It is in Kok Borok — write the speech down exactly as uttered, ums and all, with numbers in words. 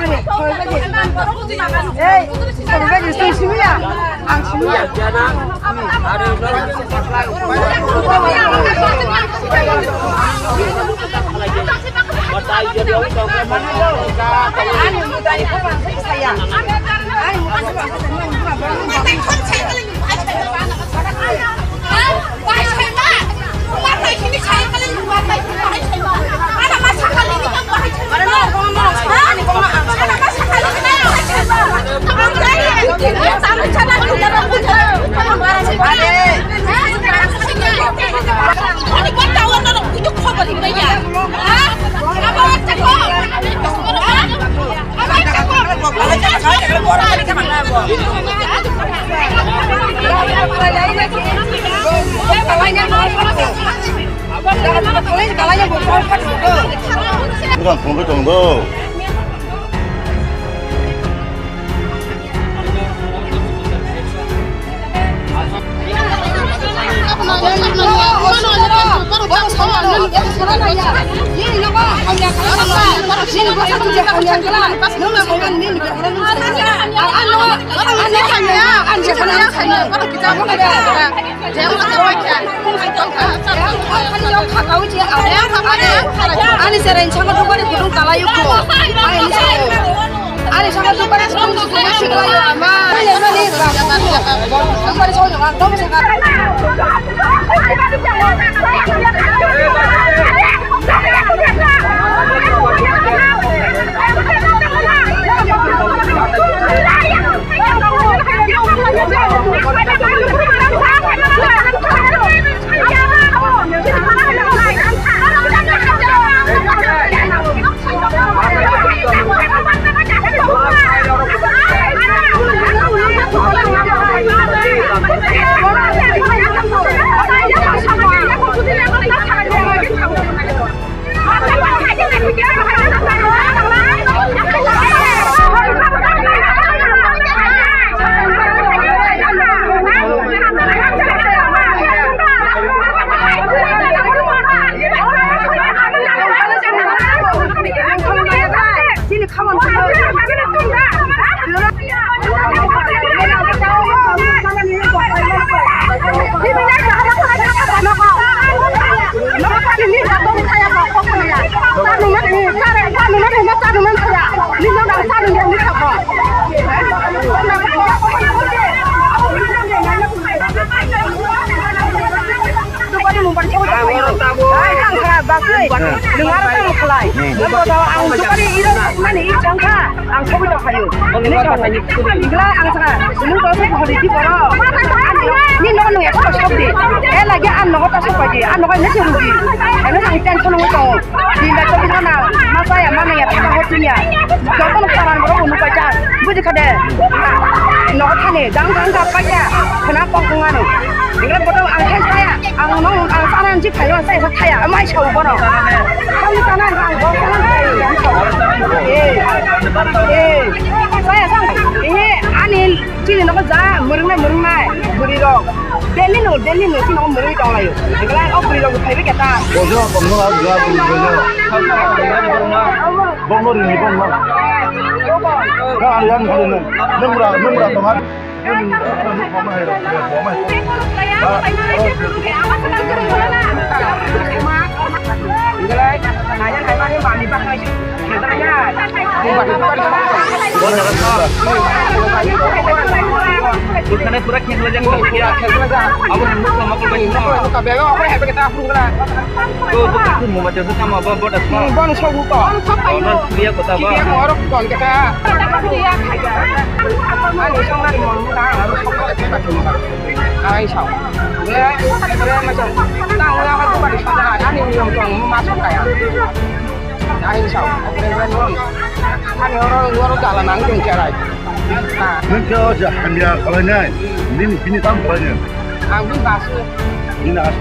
Ei, sori baje, sori simiya. Ang simiya. Ani mudai ko bang saya. Ani mudai ko bang saya. Bukan, bukan, bukan. Ani serai saka dukani kutung talai ko. Ani serai. Ani saka dukani kutung kutung siklai ama. Ani mani. Dukani saka dukani saka. Dukani mung bar chau chau. Hai, ang kha bakwi. Nung aro tamo khlai. Nung bo dawa ang dukani iro mani i chang kha. Ang thogwi tong phaio. Nini thogwi. Igla ang saka. Nung to se bhori di boro. Ni no nung ekho sok di. E lagi ang nogo ta sok pai di. Ang nogo ne se rugi. Ene sang tension nung to. Dinda chobis ghanta ma chaya ma nangya thaka hor tunya. Joto no paran borok unu paikha. Buji kha de. Nogo thani jang jang jang paikha. Khna kok wng ano. Ingre bodo ang khe saya. Ang no ang sana ji khayo saya saya thaya. Mai sao bono. Kami sana ang bo sana. Eh. Eh. Saya sang. Ini ani Chini nogo ja mwrwngnai mwrwngnai bwrwi rok. Delhi no, Delhi no chini nogo mwrwi tong laio. Eglai o bwrwi rok phaibai khe ta. Bojo bongno la bwrwi rok. Bongno rini bongno. Ga ari ani khali nung. Nung bra, nung bra tong ha. Eglai nanya nanya mani bang nai. Pura khengla jang. Abo nang mukha mukha bai. Ko ko mobile te sama ba boda sama. Bon sobu ko. Ona suya kota ba. Kiya ko oro kon kata. Ani songa ni mon ta aro sokko te ba tuma. Ai sao. Bre bre ma sao. Ta ora ha ko ba ni sa ani ni yong tong ma so kaya. Ai sao. Bre bre non. Ani oro oro jala nang tong charai. Nung khe o je hamya khlainai. Nini bini tam khlainai. Ang bini basu. Bini as.